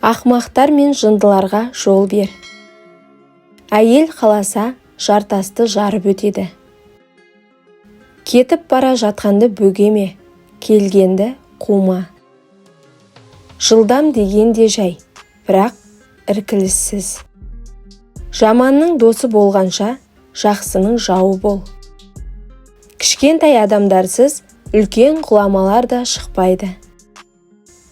Ақымақтар мен жындыларға жол бер. Әйел қаласа, жартасты жарып өтеді. Кетіп бара жатқанды бөгеме, келгенді қума. Жылдам деген де жай, бірақ іркіліссіз. Жаманның досы болғанша, жақсының жауы бол. Кішкентай адамдарсыз үлкен ғұламалар да шықпайды.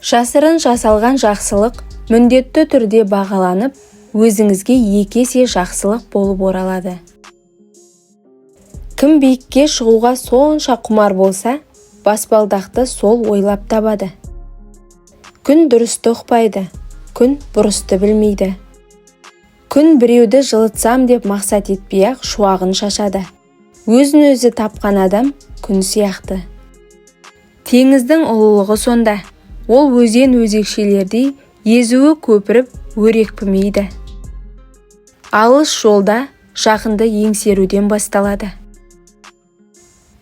Жасырын жасалған жақсылық міндетті түрде бағаланып, өзіңізге екі есе жақсылық болып оралады. Кім биікке шығуға сонша құмар болса, баспалдақты сол ойлап табады. Күн дұрысты ұқпайды, күн бұрысты білмейді. Күн біреуді жылытсам деп мақсат етпей-ақ шуағын шашады. Өзін-өзі тапқан адам күн сияқты. Теңіздің ұлылығы сонда, ол өзен өзекшелердей езуі көпіріп өрекпімейді. Алыс жолда жақынды еңсеруден басталады.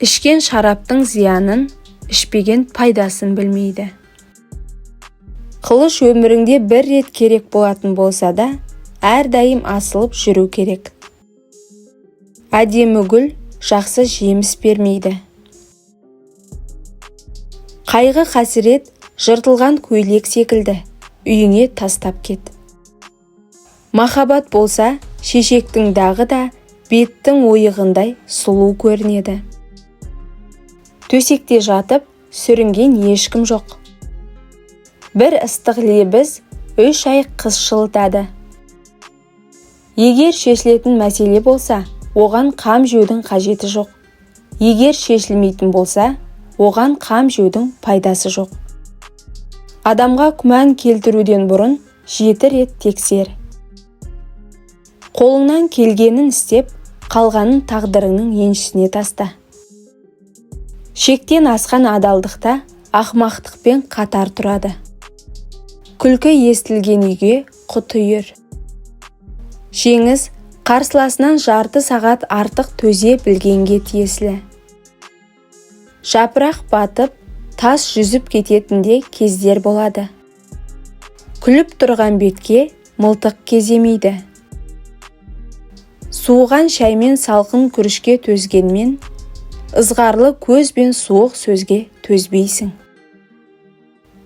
Ішкен шараптың зиянын, ішпеген пайдасын білмейді. Қылыш өміріңде бір рет керек болатын болса да, әрдайым асылып жүру керек. Әдемі гүл жақсы жеміс бермейді. Қайғы-қасірет жыртылған көйлек секілді, үйіңе тастап кет. Махаббат болса, шешектің дағы да беттің ойығындай сұлу көрінеді. Төсекте жатып, сүрінген ешкім жоқ. Бір ыстық лебіз 3 ай қыс жылытады. Егер шешілетін мәселе болса, оған қам жеудің қажеті жоқ. Егер шешілмейтін болса, оған қам жеудің пайдасы жоқ. Адамға күмән келтіруден бұрын 7 рет тексер. Қолыңнан келгенін істеп, қалғанын тағдырыңның еншісіне таста. Шектен асқан адалдықта ақымақтықпен қатар тұрады. Күлкі естілген үйге құт үйір. Жеңіс қарсыласынан жарты сағат артық төзе білгенге тиесілі. Жапырақ батып, тас жүзіп кететін кездер болады. Күліп тұрған бетке мылтық кеземейді. Суыған шай мен салқын күрішке төзгенмен, ызғарлы көз бен суық сөзге төзбейсің.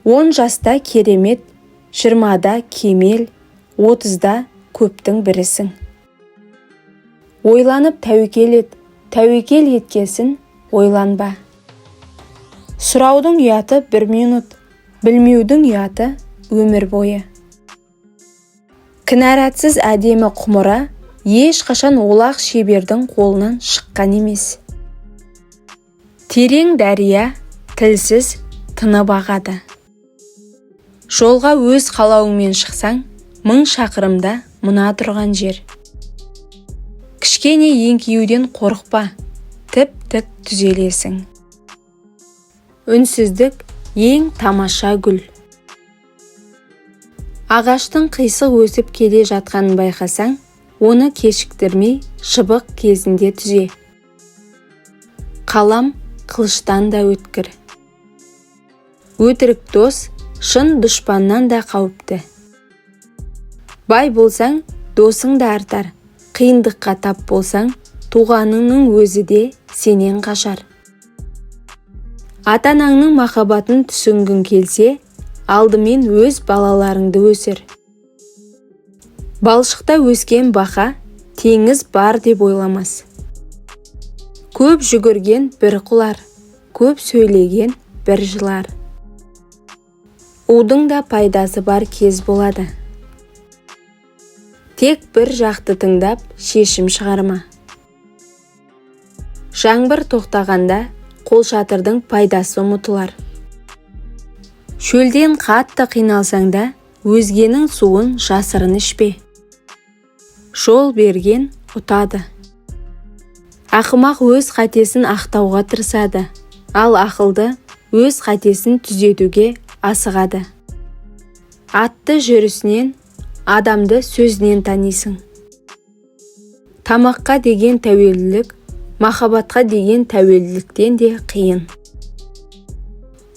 10 жаста керемет, 20-да кемел, 30-да көптің бірісің. Ойланып тәуекел ет, тәуекел еткесін ойланба. Сұраудың ұяты 1 минут, білмеудің ұяты өмір бойы. Кінәратсыз әдемі құмыра ешқашан олақ шебердің қолынан шыққан емес. Терең дария тілсіз тынып ағады. Жолға өз қалауыңмен шықсаң, 1000 шақырымда мына тұрған жер. Кішкене еңкеюден қорықпа, тіп-тік түзелесің. Үнсіздік ең тамаша гүл. Ағаштың қисық өсіп келе жатқанын байқасаң, оны кешіктірмей шыбық кезінде түзе. Қалам қылыштан да өткір. Өтірік дос шын дұшпаннан да қауіпті. Бай болсаң, досың да артар, қиындыққа тап болсаң, туғаныңның өзі де сенен қашар. Ата-анаңның махаббатын түсінгің келсе, алдымен өз балаларыңды өсір. Балшықта өскен бақа теңіз бар деп ойламас. Көп жүгірген бір құлар, көп сөйлеген бір жылар. Удың да пайдасы бар кез болады. Тек бір жақты тыңдап, шешім шығарма. Жаңбыр тоқтағанда қолшатырдың пайдасы ұмытылар. Шөлден қатты қиналсаң да, өзгенің суын жасырын ішпе. Жол берген ұтады. Ақымақ өз қатесін ақтауға тырысады, ал ақылды өз қатесін түзетуге асығады. Атты жүрісінен, адамды сөзінен танисың. Тамаққа деген тәуелділік, махаббатқа деген тәуелділіктен де қиын.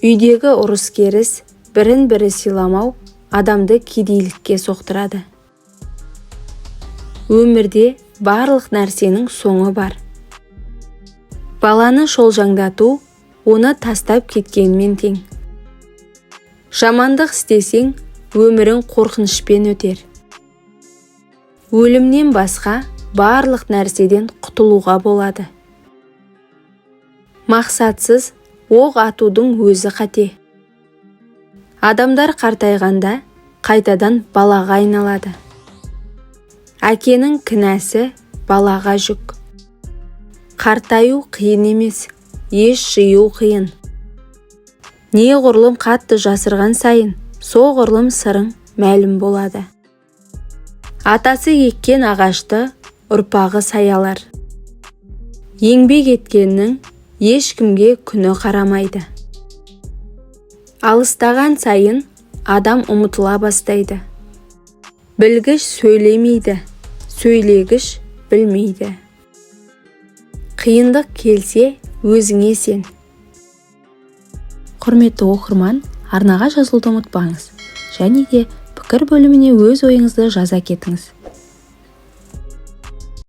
Үйдегі ұрыс-керіс, бірін-бірі сыйламау адамды кедейлікке соқтырады. Өмірде барлық нәрсенің соңы бар. Баланы шолжаңдату оны тастап кеткенмен тең. Жамандық істесең, өмірің қорқынышпен өтер. Өлімнен басқа барлық нәрседен құтылуға болады. Мақсатсыз оқ атудың өзі қате. Адамдар қартайғанда қайтадан балаға айналады. Әкенің кінәсі балаға жүк. Қартаю қиын емес, ес жию қиын. Неғұрлым қатты жасырған сайын, соғұрлым сырың мәлім болады. Атасы еккен ағашты ұрпағы саялар. Еңбек еткеннің ешкімге күні қарамайды. Алыстаған сайын адам ұмытыла бастайды. Білгіш сөйлемейді, сөйлегіш білмейді. Қиындық келсе, өзіңе сен. Құрметті оқырман, арнаға жазылуды ұмытпаңыз және де пікір бөліміне өз ойыңызды жаза кетіңіз.